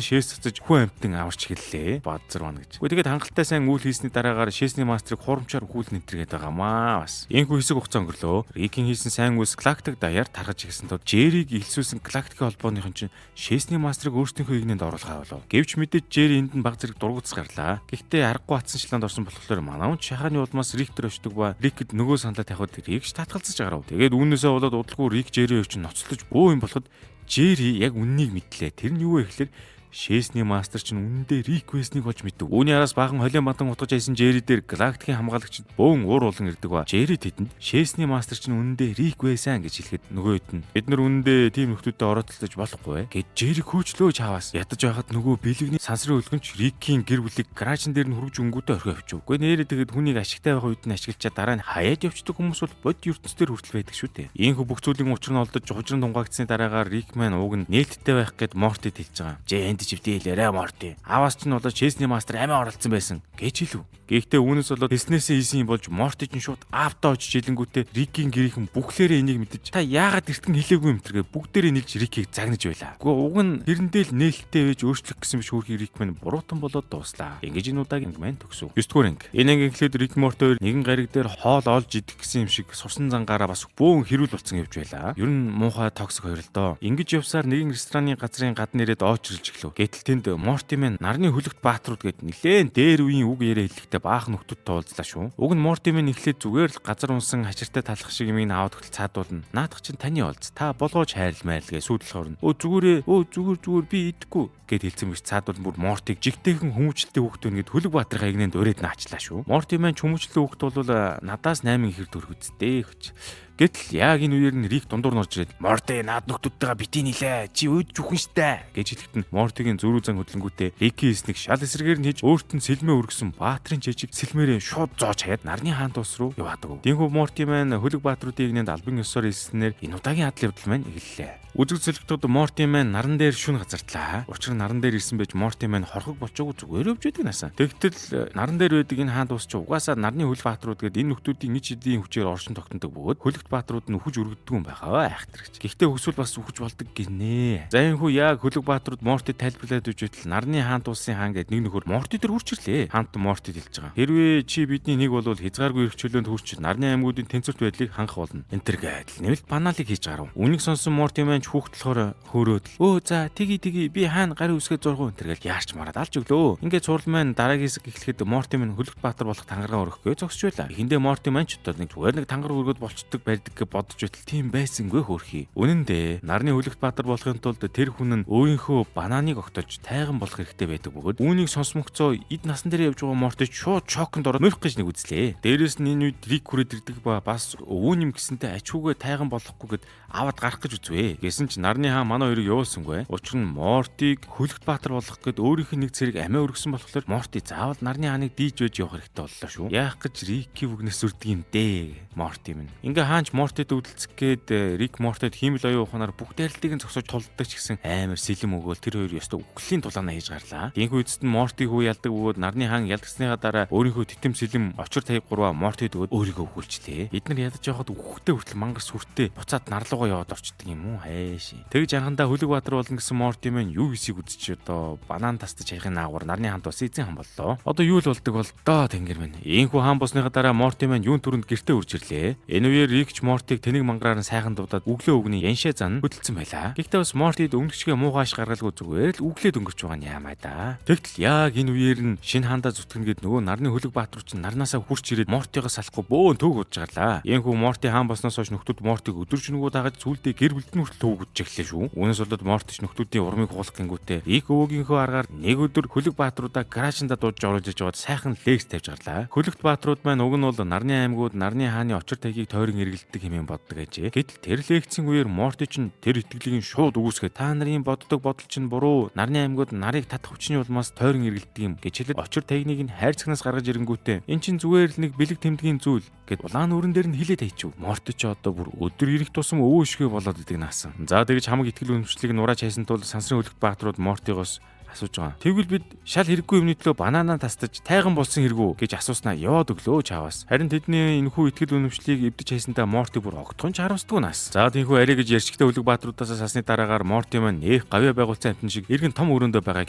шээс цацаж хүн амьтан аварч эхэллээ. Бадзар байна гэж. Гэхдээ тэгээд хангалттай сайн үйл хийсний дараагаар шээсний мастерыг хурамчаар хүл нэтэргээд байгаамаа бас. Энэхүү хэсэг хугацаа өнгөрлөө. Рикийн хийсэн сайн үйлс галактик даяар тархаж ирсэн тод Jerry-г илсүүлсэн галактикийн холбооныхон чинь шээсний мастерыг өөрсдийнхөө игнэнд оруулахаа болов. Гэвч мэдээж Jerry энд нь баг зэрэг дургуутс гарлаа. Гэхдээ аргагүй атсан шиланд орсон болохоор манай хүн шахааны улмаас Рик дээр очдөг ба Рикэд нөгөө саналаа тавихад Рик ч татгалзаж гарав. Тэгээд үүнээсээ болоод удалгүй Рик Jerry хоёр чинь ноцлож бөө юм болоход Jerry яг үннийг мэдлээ. Тэр нь юу вэ гэхээр шээсний мастер чинь үнэндээ Рик байсныг олж мэдв. Үүний араас баахан холион бадан утгаж айсан Jerry дээр галактикийн хамгаалагчид бөөн уур уулан ирдэг ба. Jerry тэдэнд шээсний мастер чинь үнэндээ Рик байсан гэж хэлэхэд нөгөө хэд нь бид нар үнэндээ тийм нөхдүүдэд орооцолдож болохгүй гэд Jerry хөөчлөө чаваас. Ядаж байхад нөгөө бэлэгний сансрын өлгөнч Рикийн гэр бүлийг гаражн дээр нь хүргэж өнгөдөө орхио авчив. Гэхдээ нэрээ тэгэд хүнийг ашигтай байх үед нь ашиглачаа дараа нь хаяад явцдаг хүмүүс бол бод ертөнцийн хүртэл байдаг шүү дээ. Ийхүү бүх зүйлийн учир нь олдож хужран тунгаагдсны дараагаар Рик маань уг нь нээлттэй байх гэд Мортид хэлж байгаа. Жээ чивдээ хэлээрэ Морти. Ааваас ч нь болоод Чесний мастер амиа оролцсон байсан гэж хэлв. Гэхдээ үүнээс болоод хэлснээсээ хийсэн юм болж Морти чинь шууд аавтаа очиж хэлэнгүүтээ Рикийн гэрийнхэн бүхлээрээ энийг мэдэж та яагаад эртхэн хэлээгүй юм тэргээ бүгдээрээ нийлж Рикийг загнаж байлаа. Гэхдээ уг нь тэрэндээ л нээлттэй байж өөрчлөх гэсэн биш хөөрхий Рик маань буруутан болоод дууслаа. Ингэж энэ удаагийн анги маань төгсөв. 9 дугаар анги. Энэ анги эхлээд Рик Морти хоёр нэгэн гариг дээр хоол олж идэх гэсэн юм шиг сурсан зангаараа бас бөөн хэрүүл болсон явж байлаа. Ер нь муухай токсик хоёр л доо. Ингэж явсаар нэгэн рестораны газрын гадна ирээд оочирлж эхлэв. Гэтэл тэнд Морти маань нарны хөлөгт баатрууд гээд нилээн дээр үеийн үг яриа хэлэхдээ баахан нөхдүүд туулзлаа шүү. Уг нь Морти маань эхлээд зүгээр л газар унсан хачиртай талах шиг юмыг аваад хөтөл цаадуулна. Наадах чинь таны олз. Та болгооч хайрл майрл гээ сүйдлөхөр нь. Өө зүгээрээ өө зүгээр зүгээр би идэхгүй гэд хэлсэн биш цаадуул бүр Мортиг жигтэйхэн хүмүүжлэлтэй хүүхэд байна гэд хөлөг баатрын игнэнд урээд наачлаа шүү. Морти маань хүмүүжлэлтэй хүүхэд бол надаас 8 ихэр төрөх үсттэй хөч. Гэтэл яг энэ үеэр нь Рик дундуур нь орж ирээд Морти наад нөхдүүдтэйгээ битгий нийлээ. Чи өөд жүхэн штэ гэж хэлэхэд нь Мортигийн зөрүү зан хөдлөнгүүтээ Рикийн хийснийг шал эсрэгээр нь хийж өөрт нь сэлмээ өргөсөн баатрын чэжиг сэлмээрээ шууд зоож хаяад нарны хаан тус руу яваадаг. Динхүү Морти маань хөлөг баатруудын игнэнд албан ёсоор хэлснээр энэ удаагийн адал явдал маань эхэллээ. Үзэг зөлөгтөд Морти маань наран дээр шүн газартлаа. Учир нь наран дээр ирсэн байж Морти маань хорхог болчоогүй зүгээр өвж байдаг насаа. Тэгтэл наран дээр байдаг энэ хаан тус чи угаасаа нарны хөл баатрууд гээд энэ нөхдүүдийн ич эдийн хүчээр оршин тогтнодог бөгөөд хөлөгт хөлөгт бааtruуд нь үхэж өргөддөг юм байхаа айхтар гэж. Гэхдээ хүсвэл бас үхэж болдог гинэ. За энэ хүү яг хөлөг бааtruуд Мортид тайлбарлаад үж байтал нарны хаант улсын хаан гээд нэг нөхөр Морти дээр хүрч ирлээ. Хаант Мортид хэлж байгаа. Хэрвээ чи бидний нэг бол хязгааргүй эрх чөлөөнд хүрч нарны аймагуудын тэнцвэрт байдлыг хангах болно. Энтер гэдэл нэмэлт панаалыг хийж гарав. Үүнийг сонсон Морти маань ч хүүхд болохоор хөөрөөд л өө за тгий тгий би хаана гарын үсгээ зургуу энтер гэл яарч мараад алж өглөө. Ингээд цуврал маань дараагийн хэсэг эхлэхэд Морти маань хөлөгт баатар болох тангараа өргөхгүй зогсож байлаа. Эхэндээ Морти маань ч одоо нэг зүгээр нэг тангараг өргөд болчдөг барьдаг гэж бодож байтал тийм байсангүй хөөрхий. Үнэн дээр нарны хөлөгт баатар болохын тулд тэр хүн нь өөрийнхөө бананыг огтолж тайган болох хэрэгтэй байдаг бөгөөд үүнийг сонсмогцоо эд насан дээр явж байгаа Мортич шууд шоконд ороод мөрөх гэж нэг үзлээ. Дээрээс нь энэ үед Рик хүрээд ирдэг ба бас өвөн юм гэсэнтэй ачуугээ тайган болохгүй гэд аваад гарах гэж үзвэ. Гэсэн ч нарны хаан манай хоёрыг явуулсангүй. Учир нь Мортиг хөлөгт баатар болох гэд өөрийнх нь нэг цэрэг амиа өргөсөн болохоор Морти заавал нарны хааныг дийж байж явах хэрэгтэй боллоо шүү. Яах гэж Рики бүгнээс сүрдэг юм дээ Морти минь. Ингээ хаанч Мортид үүдэлцэх гээд Рик Мортид хиймэл оюун ухаанаар бүх дайралтыг нь зогсоож тулддаг ч гэсэн амар сэлэм өгөөл тэр хоёр ёстой үхлийн тулаанаа хийж гарлаа. Тинхүү эцэст нь Морти хүү ялдаг бөгөөд нарны хаан ялдагсныхаа дараа өөрийнхөө титэм сэлэм очир 53 Мортид өгөөд өөрийгөө өхүүлчлээ. Эднэр ядаж явахад үхэхтэй хүртэл мангар сүртэй буцаад нарлуугаа яваад орчдөг юм уу хайш. Тэгж анхандаа хөлөг баатар болно гэсэн Морти маань юу хийсийг үзэж одоо банан тастаж хаяхын наагур нарны хаант бас эзэн хан боллоо. Одоо юу л болдог бол доо тэнгэр минь. Ийхүү хаан болсныхаа дараа Морти маань юун түрүүнд гэртээ үрж ирлээ. Энэ үеэр Рикч Мортиг тэнэг мангараар нь сайхан дуудаад өглөө өгний яншаа зан хөдөлсөн байлаа. Гэхдээ бас Мортид өмнөчгээ муугааш гаргалгүй зүгээр л өглөөд өнгөрч байгаа нь яамаа да. Тэгтэл яг энэ үеэр нь шинэ хаандаа зүтгэнэ гэд нөгөө нарны хөлөг баатар чинь нарнаасаа хурч ирээд Мортигоос салахгүй бөөн төг удаж гарлаа. Ийхүү Морти хаан болсноос хойш нөхдүүд Мортиг өдөржингүү дагаж сүулдэ гэр бүлд нь хүртэл төг удаж эхлэв шүү. Үүнээс болоод Мортич нөхдүүдийн урмыг хуулах гингүүтээ Рик өвөөгийнхөө аргаар нэг өдөр хөлөг баатруудаа гаражиндаа дуудаж оруулж иж яваад сайхан лекц тавьж гарлаа. Хөлөгт баатрууд маань уг нь бол нарны аймагуд нарны хааны очир тагийг тойрон эргэлддэг хэмээн боддог ажээ. Гэтэл тэр лекцийн үеэр Морти чинь тэр итгэлийг шууд үгүйсгээд та нарын боддог бодол чинь буруу. Нарны аймагуд нарыг татах хүчний улмаас тойрон эргэлддэг юм гэж хэлээд очир тагныг нь хайрцагнаас гаргаж ирэнгүүтээ эн чинь зүгээр л нэг бэлэг тэмдгийн зүйл гэд улаан өрн дээр нь хилээд хайчив. Морти ч одоо бүр өдөр ирэх тусам өвөө шигэ болоод идэг наасан. За тэгж хамаг итгэл үнэмшлийг нурааж хайсан тул сансрын хөлөгт баатрууд Мортигоос асууж байгаа. Тэгвэл бид шал хэрэггүй юмны төлөө бананаа тастаж тайган болсон хэрэгүү гэж асууснаа яваад өглөө чаавас. Харин тэдний энэхүү итгэл үнэмшлийг эвдэж хайсандаа Морти бүр огтхон ч харамсдаггүй нас. За тийхүү арай гэж ярьчтай хөлөг баатруудаас сасны дараагаар Морти маань нэх гавья байгуулсан амтан шиг эргэн том өрөөндөө байгаа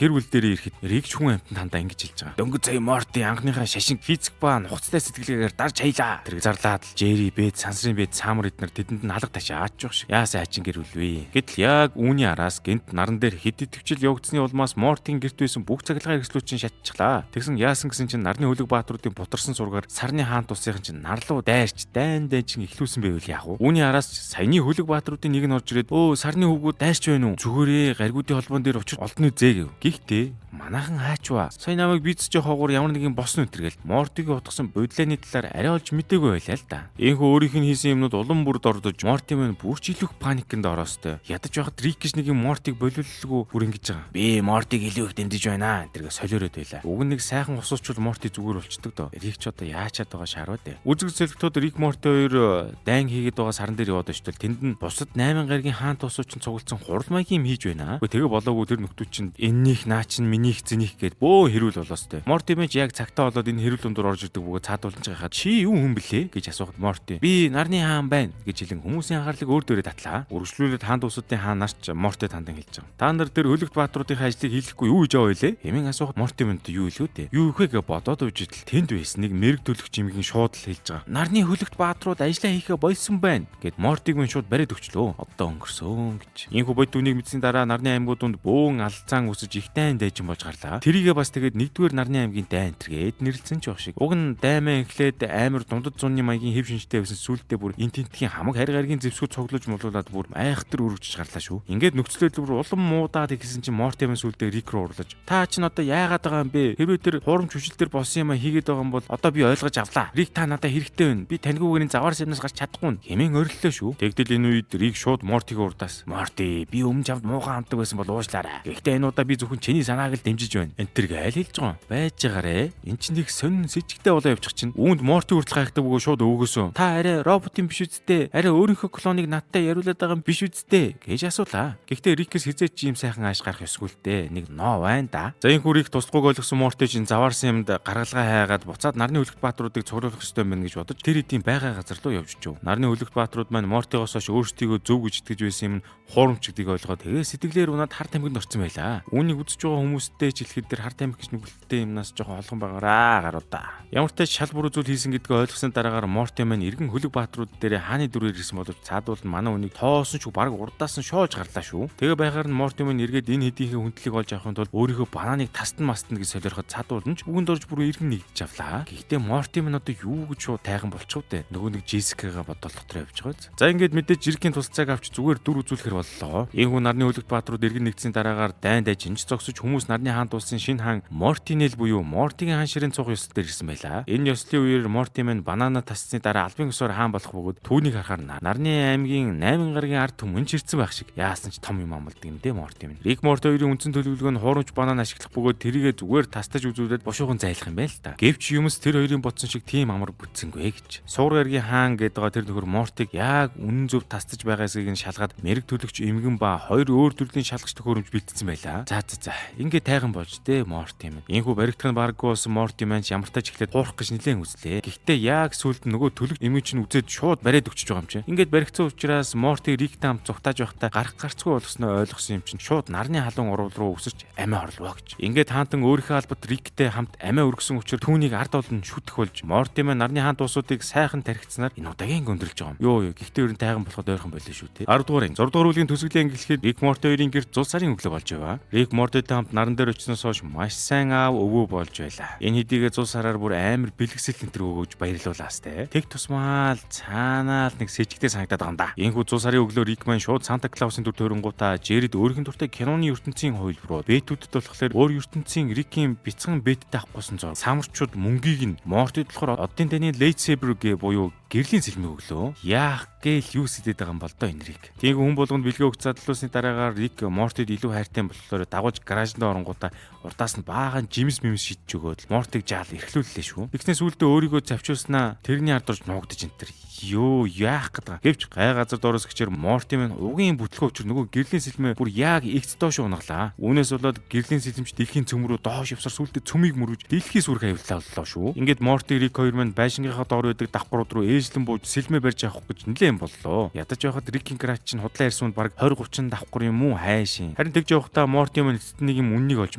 гэр бүл дээр ирэхэд Рик ч хүн амтанд хандаа ингэж хэлж байгаа. Дөнгөж сая Морти анхныхаа шашин физик ба нухацтай сэтгэлгээгээр дарж хаялаа. Тэр зарлаад л Жерри, Бет, сансрын Бет, Самар эднэр тэдэнд нь алга ташаач явах шиг. Яасаа хачин гэр бүл вэ? Гэтэл яг үүний араас гинт наран дээр хэд идэвхжил явагдсны улмаас Мортийн гэрт байсан бүх цахилгаан хэрэгслүүд чинь шатчихлаа. Тэгсэн яасан гэсэн чинь нарны хөлөг баатруудын бутарсан зургаар сарны хаант улсынхан чинь нарлуу дайрч дайн дайчин эхлүүлсэн байвал яах вэ? Үүний араас саяны хөлөг баатруудын нэг нь орж ирээд өө сарны хөвгүүд дайрч байна уу? Зүгээрээ гаригуудын холбоон дээр учир олдны зээ гэв. Гэхдээ манайхан хаачваа. Сая намайг бийцэж явах хогоор ямар нэгэн босно өтер гэл Мортигийн утгасан бодлооны талаар арай олж мдээгүй байлаа л да. Энхүү өөрийнх нь хийсэн юмнууд улам бүр дордож Морти маань бүр ч илүү паникнд ороостой. Ядаж байхад Рик гэж нэг юм Мортиг болиуллгүй бүр ингэж байгаа. Би Мортиг илүү их дэмжиж байна. Тэргээ солиороод байлаа. Уг нь нэг сайхан усуучвал Морти зүгээр болчдөг доо. Рик ч одоо яачаад байгаа шаруу дээ. Үзэг зэлгтүүд Рик Морти хоёр дайн хийгээд байгаа саран дээр яваад очтол тэнд нь бусад 8 гаригийн хаант усуучин цуглдсан хурал маягийн юм хийж байна. Үгүй тэгээ болоогүй тэр нөхдүүд чинь эннийх наа чинь минийх зэнийх гэд бөө хэрүүл болоостой. Морти мэж яг цагтаа болоод энэ хэрүүл дундуур орж ирдэг бөгөөд цаадуулж байхад чи юу хүн блэ гэж асуухад Морти би нарны хаан байна гэж хэлэн хүмүүсийн анхаарлыг өөр дээрээ татлаа. Үргэлжлүүлээд хаант усуудын хаан нарч Мортид хандан хэлж байгаа. Та нар тэр хөлөгт баатруудынхаа ажлыг хийлэхгүй юу хийж яваа вэ? Хэмээн асуухад Морти мэнд юу хэлв дээ? Юу их вэ гэж бодоод үжидэл тэнд байсан нэг мэрэг төлөгч эмгийн шууд л хэлж байгаа. Нарны хөлөгт баатрууд ажлаа хийхээ болсон байна гэд Мортиг мөн шууд бариад өчлөө. Одоо өнгөрсөн гэж. Ийхүү бодит үнийг мэдсэний дараа нарны аймагуд дунд бөөн алцаан үсэж их дайн дайжин болж гарлаа. Тэрийгээ бас тэгээд нэгдүгээр нарны аймгийн дайн тэргээд нэрлсэн ч байх шиг. Уг нь даймаа эхлээд амар дундад зуны маягийн хэв шинжтэй байсан сүултээ бүр эн тентхийн хамаг харь гаригийн зэвсгүүд цуглуулж мулуулаад бүр айхтар өргөжж гарлаа шүү. Ингээд нөхцөл байдал бүр улам муудаад ихсэн чинь Морти маань сүултээ Рик рүү урлаж. Та чинь одоо яагаад байгаа юм бэ? Хэрвээ тэр хуурамч хүчил дээр болсон юм а хийгээд байгаа юм бол одоо би ойлгож авлаа. Рик та надад хэрэгтэй байна. Би таньгүйгээр энэ заваар савнаас гарч чадахгүй хэмээн ориллоо шүү. Тэгтэл энэ үед Рик шууд Мортигийн урдаас Морти би өмнө чамд муухан амтдаг байсан бол уушлаарай. Гэхдээ энэ удаа би зөвхөн чиний санааг л дэмжиж байна. Энтэр гээл хэлж байгаа. Байж байгаарэ. Эн чинь их сонин сэжигтэй болоо явчих чинь. Үүнд Морти хүртэл хайхдаг бөгөө шууд өвгөөсөө. Та арай роботын биш үсттэй. Арай өөрийнхөө клоныг надтай яриулаад байгаа юм биш үсттэй гэж асуулаа. Гэхдээ Рикээс хизээч ийм сайхан ааш гарах ёсгүй л дээ. Нэг ноо байна да. За энэ хүрийг туслахгүйг ойлгосон Морти чинь заваарсан юмд гаргалгаа хайгаад буцаад нарны хөлөгт баатруудыг цуглуулах ёстой юм байна гэж бодож тэр хэдийн байгаа газар руу явж чив. Нарны хөлөгт баатрууд маань Мортигоос хойш өөрсдийгөө зөв гэж итгэж байсан юм нь хуурамч гэдгийг ойлгоод тэгээ сэтгэлээр унаад хар тамхинд орсон байлаа. Үүнийг үзэж байгаа хүмүүстэй ч хэлэхэд тэр хар тамхи гэж нүгэлттэй юмнаас жоохон олгон байгаараа гаруудаа. Ямар ч тач шал буруу зүйл хийсэн гэдгийг ойлгосон дараагаар Морти маань эргэн хөлөг баатрууд дээр хааны дүрээр ирсэн боловч цаадуул нь манай үнийг тоосон ч баг урдаас нь шоож гарлаа шүү. Тэгээ байгаар нь Морти маань эргээд энэ хэдийнхээ хүндлийг олж авахын тулд өөрийнхөө бананыг тастан мастна гэж солиороход цаадуул нь ч үгэнд орж бүр эргэн нэгдэж авлаа. Гэхдээ Морти маань одоо юу гэж шууд тайхан болчих вэ? Нөгөө нэг Джессикагаа бодол дотор явж байгаа биз. За ингээд мэдээж Жиркийн тусалцааг авч зүгээр дүр үзүүлэхэр боллоо. Ийхүү нарны хөлөгт баатрууд эргэн нэгдсэний дараагаар дайн дайж инж зогсож хүмүүс нарны хаанд улсын шинэ хаан Мортинел буюу Мортигийн хаан ширийн цуг ёслол дээр ирсэн байлаа. Энэ ёслолын үеэр Морти маань банана тассны дараа албан ёсоор хаан болох бөгөөд түүнийг харахаар нарны аймгийн 8 гарагийн ард түмэн ч ирсэн байх шиг. Яасан ч том юм амлдаг юм дээ Морти минь. Рик Морти хоёрын үндсэн төлөвлөгөө нь хуурамч банан ашиглах бөгөөд тэрийгэ зүгээр тастаж үзүүлээд бушуухан зайлах юм байна л та. Гэвч юмс тэр хоёрын бодсон шиг тийм амар бүтсэнгүй гэж. Суур гаргийн хаан гэдэг байгаа тэр нөхөр Мортиг яг үнэн зөв тастаж байгаа эсгийг нь шалгаад мэрэг төлөгч эмгэн ба хоёр өөр төрлийн шалгаж төхөөрөмж бэлтцсэн байлаа. За за за. Ингээ тайган болж дээ Морти минь. Ийхүү баригдах нь бараггүй болсон Морти маань ч ямартай ч эхлээд хуурах гэж нэлээн үзлээ. Гэхдээ яг сүүлд нөгөө төлөг эмгэн чинь үзээд шууд бариад өгчөж байгаа юм чинь. Ингээд баригдсан учраас Морти Риктэй хамт зугтааж байхдаа гарах гарцгүй болсноо ойлгосон юм чинь шууд нарны халуун урвал руу өсөрч амиа орлоо гэж. Ингээд хаантан өөрийнхөө албат Риктэй хамт амиа өргөсөн учраас түүнийг ард олон шүтэх болж Морти маань нарны хаант улсуудыг сайхан тархицсанаар энэ удаагийн өндөрлж байгаа юм. Йоо ёо гэхдээ ер нь тайган болоход ойрхон байлаа шүү те. 10 дугаар анги 6 дугаар бүлгийн төсөглөлийн анги гэхэд Рик Морти хоёрын гэрт зул сарын өглөө болж байв. Рик Мортитэй хамт наран дээр очсноос хойш маш сайн аав өвөө болж байлаа. Энэ хэдийгээ зул сараар бүр амар бэлгэсэл энэ төр өгөөж баярлуулаас те. Тэг тусмаа л цаанаа л нэг сэжигтэй санагдаад байгаа юм да. Энэхүү зул сарын өглөө Рик маань шууд Санта Клаусын дүр төрөнгуудаа Жерид өөрийнх нь дуртай киноны ертөнцийн хувилбарууд бэтүүдэд болохоор өөр ертөнцийн Рикийн бяцхан бэттэй авахгүйсэн зураг. Самарчууд мөнгийг нь Мортид болохоор оддын таны lightsaber гэ буюу гэрлийн сэлмэг өглөө. Яах гээл юу сэдэд байгаа юм бол доо энэ Рик. Тийм хүн болгонд бэлгээ өгч задлуулсны дараагаар Рик Мортид илүү хайртай болохоор дагуулж гаражнд оронгуудаа урдаас нь баахан жимс мимс шидэж өгөөд Мортиг жаал эрхлүүллээ шүү. Тэгснээс сүулдэ өөрийгөө завчуулснаа тэрний ард орж нуугдаж энэ төр. Йоо яах гээд байгаа. Гэвч гай газар доороос гिचэр Морти минь угийн бүтлгөө учир нөгөө гэрлийн сэлмээ бүр яг эгц доош унаглаа. Үүнээс болоод гэрлийн сэлэмч дэлхийн цөм рүү доош явсаар сүулдэ цөмийг мөрөж дэлхийн сүрх аюултай боллоо шүү. Ингээд Морти Рик хоёр минь байшингийнхаа доор байдаг давхрууд руу ээжлэн бууж сэлмээ барьж авах гэж нэлээд боллоо. Ядаж байхад Рикийн гараж чинь худлаа ярьсан үнд бараг 20 30 давхар юм уу хайшин. Харин тэгж явахдаа Морти минь эцэст нэг юм үннийг олж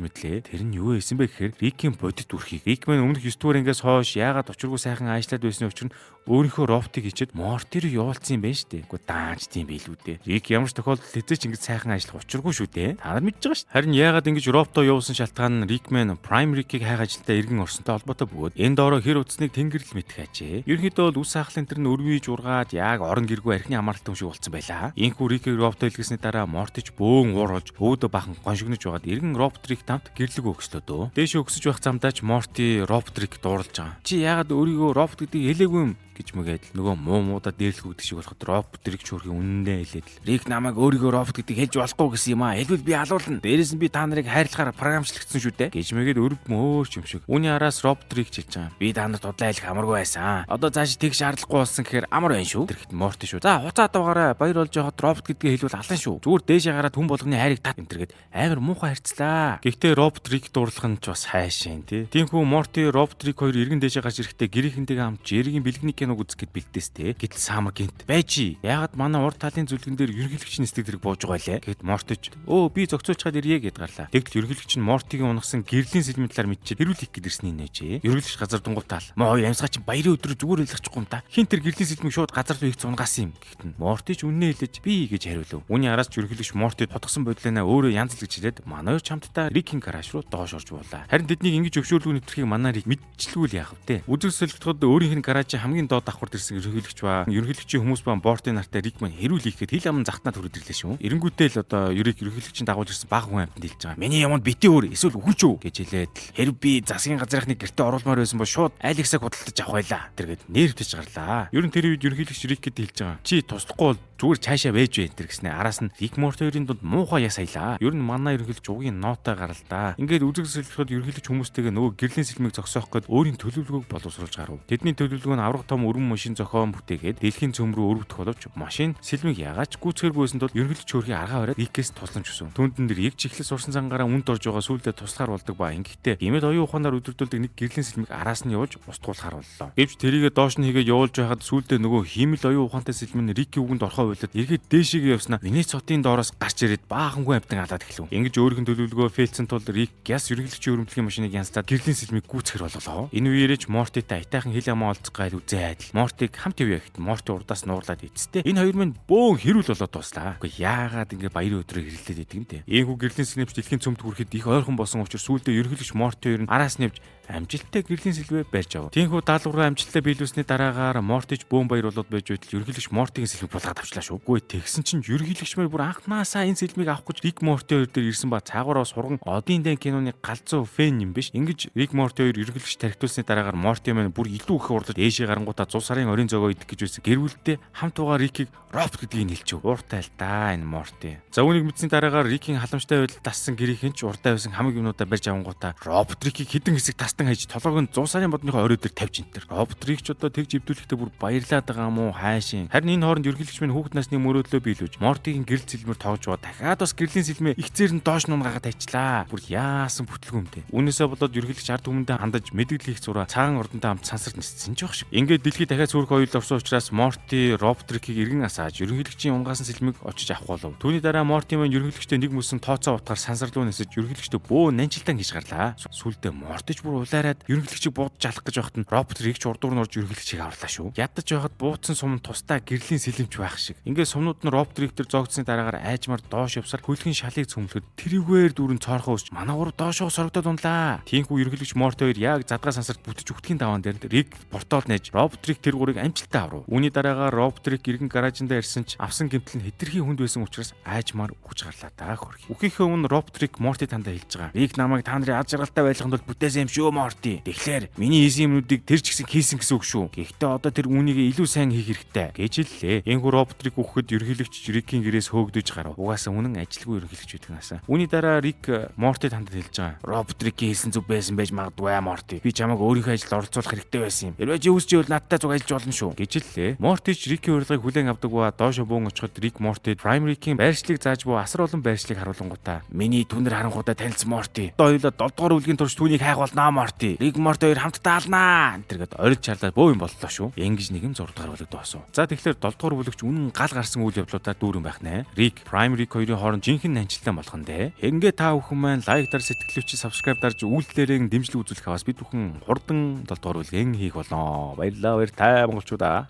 мэдлээ. Тэр нь юу байсан бэ гэхээр Рикийн бодит үрхийг. Рик минь өмнөх 9 дугаар ангиас хойш яагаад учиргүй сайхан аашлаад байсны учир нь өөрийнхөө роботыг хичээд Морти руу явуулсан юм байна шүү дээ. Үгүй даанч тийм байлүү дээ. Рик ямар ч тохиолдолд хэзээ ч ингэж сайхан ажиллах учиргүй шүү дээ. Та нар мэдж байгаа шүү. Харин яагаад ингэж роботоо явуулсан шалтгаан нь Рик мэн Prime Rick-ийг хайх ажилдаа эргэн орсонтой холбоотой бөгөөд энэ доороо хэр утасныг тэнгэрл мэдэх ажээ. Ерөнхийдөө бол үс сахлын тэр нь өрвийж ургаад яг орон гэргүй архины амаалтай юм шиг болцсон байлаа. Инхүү Рикийг роботоо илгээсний дараа Мортич бөөн уур болж өөдөө бахан гоншигнож байгаад эргэн робот Рик тамт гэрлэг өгслөө дөө. Дээш өгсөж байх замдаа ч Морти робот Рик дуурлаж байгаа. Чи яагаад өөрийгөө робот гэдгийг хэлээгүй юм гэж мэгээд л нөгөө муу муудаа дээрлэх өгдөг шиг болоход робот Рик шүүрхийн үнэндээ хэлээд л Рик намайг өөрийгөө робот гэдгийг хэлж болохгүй гэсэн юм аа. Хэлбэл би алуулна. Дээрээс нь би та нарыг хайрлахаар програмчлагдсан шүү дээ гэж мэгээд өрөв мөөрч юм шиг. Үүний араас робот Рик хэлж байгаа. Би та нарт удлаа хэлэх амаргүй байсан. Одоо цааш тэг шаардлагагүй болсон гэхээр амар байна шүү. Тэрхэд Морти шүү. За хуцаа дугаараа баяр болж байхад робот гэдгийг хэлбэл алан шүү. Зүгээр дээшээ гараад хүн болгоны хайрыг тат энтергээд амар муухай харьцлаа. Гэхдээ робот Рик дуурлах нь ч бас хайшин тий. Тиймхүү Морти робот Рик хоёр эргэн дээшээ гарч ирэхдээ гэрийнхэнтэйгээ хамт Жеригийн бэлгэний киног үзэх гээд бэлдээс те. Гэтэл Самар гинт байж. Яагаад манай урд талын зүлгэн дээр ерөнхийлөгч нисдэг тэрэг бууж байгаа лээ. Гэт Мортич өө би зохицуулчихад ирье гэд гарлаа. Тэгтэл ерөнхийлөгч нь Мортигийн унагсан гэрлийн сэлмэн талаар мэдчихэд хэрүүл хийх гээд ирсний нээжээ. Ерөнхийлөгч газар дунгуутаал. Моо ямсгаа чи баярын өдөр зүгээр илгачихгүй юм та. Хин тэр гэрлийн сэлмийг шууд газар руу их зунгасан юм. Гэхдээ нь Мортич үннээ хэлэж би гэж хариулв. Үүний араас ч ерөнхийлөгч Мортид хотгосон бодлоо өөрөө янз л гэж хэлээд манай хоёр чамттай Рикийн гараж руу доош орж буулаа. Харин тэднийг ингэж өвшөөрлгүй нэвтрхийг манай Рик мэдчихлгүй л яах вэ? Үзэг солигдоход өөрийнх нь гаражийн хамгийн доод давхарт ирсэн ерөнхийлөгч ба ерөнхийлөгчийн хүмүүс ба Бортын нартай Рик маань хэрүүл хийх гээд хил аман захтнаа төрөд ирлээ шүү. Эренгүүтээ л одоо Рик ерөнхийлөгчийн дагуулж ирсэн бага хүн амьтанд хэлж байгаа. Миний юмд бити өөр эсвэл үхэлж үү гэж хэлээд л хэрв би засгийн газрынхны гэртээ оруулмаар байсан бол шууд Алексаг худалдаж авах байлаа. Тэргээд нэрвтэж гарлаа. Ер нь тэр үед ерөнхийлөгч Рик гэд хэлж байгаа. Чи туслахгүй бол зүгээр цаашаа вэж вэ энэ гэснэ. Араас нь Рик Морти хоёрын дунд муухай яс аялаа. Ер нь манай ерөнхийлөгч угийн ноотой гаралдаа. Ингээд үзэг солиход ерөнхийлөгч хүмүүстэйгээ нөгөө гэрлийн сэлмийг зогсоох гээд өөрийн төлөвлөгөөг боловсруулж гарав. Тэдний төлөвлөгөө нь авраг том том өргөн машин зохион бүтээгээд дэлхийн цөм рүү өрөвдөх боловч машин сэлмийг ягаад ч гүйцэхэргүй байсан тул ерөнхийлөгч хөөрхий аргаа бариад Рикээс тусламж хүсв. Түүнд нь Рик чихлэл сурсан зангаараа үнд орж байгаа сүүлдээ туслахаар болдог ба ингэхдээ гэмэл оюун ухаанаар өдөрдүүлдэг нэг гэрлийн сэлмийг араас нь явуулж устгуулахаар боллоо. Гэвч тэрийгэ доош нь хийгээд явуулж байхад сүүлдээ нөгөө хиймэл оюун ухаантай сэлэм нь Рикийн үгэнд орхоо болоод эргээд дээшээгээ явснаа Венец хотын доороос гарч ирээд баахангүй амтан алаад эхлэв. Ингэж өөрийнх нь төлөвлөгөө фейлсэн тул Рик гяс ерөнхийлөгчийн өрөмтлөгийн машиныг янзлаад гэрлийн сэлмийг гүйцэхэр болголоо. Энэ үеэрэж Мортитай айтайхан хил амаа олцох гайл үзээ айдал. Мортиг хамт явъя гэхэд Морти урдаас нуурлаад эцэстээ энэ хоёр минь бөөн хэрүүл болоод дуслаа. Үгүй яагаад ингэ баярын өдрөө хэрлээд идэг юм те. Ийхүү гэрлийн сэлмч дэлхийн цөмд хүрэхэд их ойрхон болсон учраас сүүлдээ ерөнхийлөгч Морти хоёр нь араас нь явж амжилттай гэрлийн сэлвэ барьж ав. Тиймээс даалгавраа амжилттай биелүүлсний дараагаар Мортич бөөн баяр болоод байж байтал ерөнхийлөгч Мортигийн сэлмийг булгаад авчлаа шүү. Үгүй тэгсэн чинь ерөнхийлөгч мөр бүр анхнаасаа энэ сэлмийг авах гэж Рик Морти хоёр дээр ирсэн ба цаагаараа сурган одын дэн киноны галзуу фэн юм биш. Ингэж Рик Морти хоёр ерөнхийлөгч тархитуулсны дараагаар Морти маань бүр илүү их уурлаж дээшээ гарангуудаа 100 сарын орийн зогоо идэх гэж байсан. Гэр бүлдээ хамт байгаа Рикийг робот гэдгийг хэлчихв. Ууртай л да энэ Морти. За үүнийг мэдсэний дараагаар Рикийн халамжтай байдал дассан гэрийнхэн ч урдаа байсан хамаг юмнуудаа барьж авангуудаа робот Рикийг хідэн хэсэг тастан хайж толгойг нь 100 сарын бодныхоо орой дээр тавьж энтер. Робот Рик ч одоо тэгж эвдүүлэхдээ бүр баярлаад байгаа юм уу хайшин. Харин энэ хооронд ерөнхийлөгч минь хүүхэд насны мөрөөдлөө биелүүлж Мортигийн гэрэл сэлмээр тоглож байгаа. Дахиад бас гэрлийн сэлмээ ихзээр нь доош нунгаад тавьчлаа. Бүр яасан бүтлгүй юм те. Үүнээсээ болоод ерөнхийлөгч ард түмэндээ хандаж мэдгэл хийх зураа цагаан ордонтой хамт сансарт ниссэн ч байх шиг. Ингээд дэлхий дахиад сүрх оюул орсон учраас Морти робот Рикийг эргэн асааж ерөнхийлөгчийн унгасан сэлмийг очиж авах болов. Түүний дараа Морти маань ерөнхийлөгчтэй нэг мөсөн тооцоо утгаар сансар руу нисэж ерөнхийлөгчтэй бөө нанжилтан хийж гарлаа. Сүулдэ Мортич бүр улаарад ерөнхийлөгчийг буудаж алах гэж байхад нь робот Рик ч урдуур нь орж ерөнхийлөгчийг аварлаа шүү. Ядаж байхад бууцсан сум тусдаа гэрлийн сэлэмч байх шиг. Ингээд сумнууд нь робот Рик дээр зоогдсны дараагаар айжмаар доош явсаар хөлгийн шалыг цөмлөхөд тэрүүгээр дүүрэн цоорхоо өсч манай гурав доошоо сорогдоод унлаа. Тиймээс ерөнхийлөгч Морти хоёр яг задгаа сансарт бүтэж үхтгийн даваан дээр Рик портал нээж робот Рик тэр гурыг амжилттай аврав. Үүний дараагаар робот Рик эргэн гаражиндаа ирсэн ч авсан гэмтэл нь хэтэрхий хүнд байсан учраас айжмаар үхэж гарлаа да хөрх. Үхийнхээ өмнө робот Рик Морти тандаа хэлж байгаа. Рик намайг та нарын аз жаргалтай байлгахын тулд бүтээсэн юм шүү Морти. Тэгэхээр миний хийсэн юмнуудыг тэр ч гэсэн хийсэн гэсэн үг шүү. Гэхдээ одоо тэр үүнийг илүү сайн хийх хэрэгтэй гэж хэллээ. Энэхүү робот Рик үхэхэд ерөнхийлөгч Рикийн гэрээс хөөгдөж гарав. Угаасаа үнэн ажилгүй ерөнхийлөгч байдаг насаа. Үүний дараа Рик Морти тандад хэлж байгаа. Робот Рикийн хэлсэн зүг байсан байж магадгүй Морти. Би чамайг өөрийнхөө ажилд оролцуулах хэрэгтэй байсан юм. Хэрвээ чи хүсч ивэл надтай зүг ажиллаж болно шүү гэж хэллээ. Морти ч Рикийн урилгыг хүлээн авдаг ба доошо бөөн очиход Рик Мортид Прайм Рикийн байршлыг зааж буй асар олон байршлыг харуулангуудаа миний түнэр харангуудаа танилцсан Морти. Одоо хоёулаа 7 дугаар бүлгийн турш түүнийг хайх болноо Морти. Рик Морти хоёр хамтдаа алнаа. Энэ тэргээд орилж чарлаад бөө юм боллоо шүү. Ингэж нэгэн 6 дугаар бүлэг дуусав. За тэгэхээр 7 дугаар бүлэгч үнэн гал гарсан үйл явдлуудаар дүүрэн байх нэ. Рик, Прайм Рик хоёрын хооронд жинхэнэ нанжилтан болох нь дээ. Ингээ та бүхэн маань лайк дар сэтгэлвч subscribe дарж үйлдэлээрээ дэмжлэг үзүүлэх аваас бид бүхэн хурдан 7 дугаар бүлгийн хийх болноо. Баярлалаа баяртай монголчуудаа.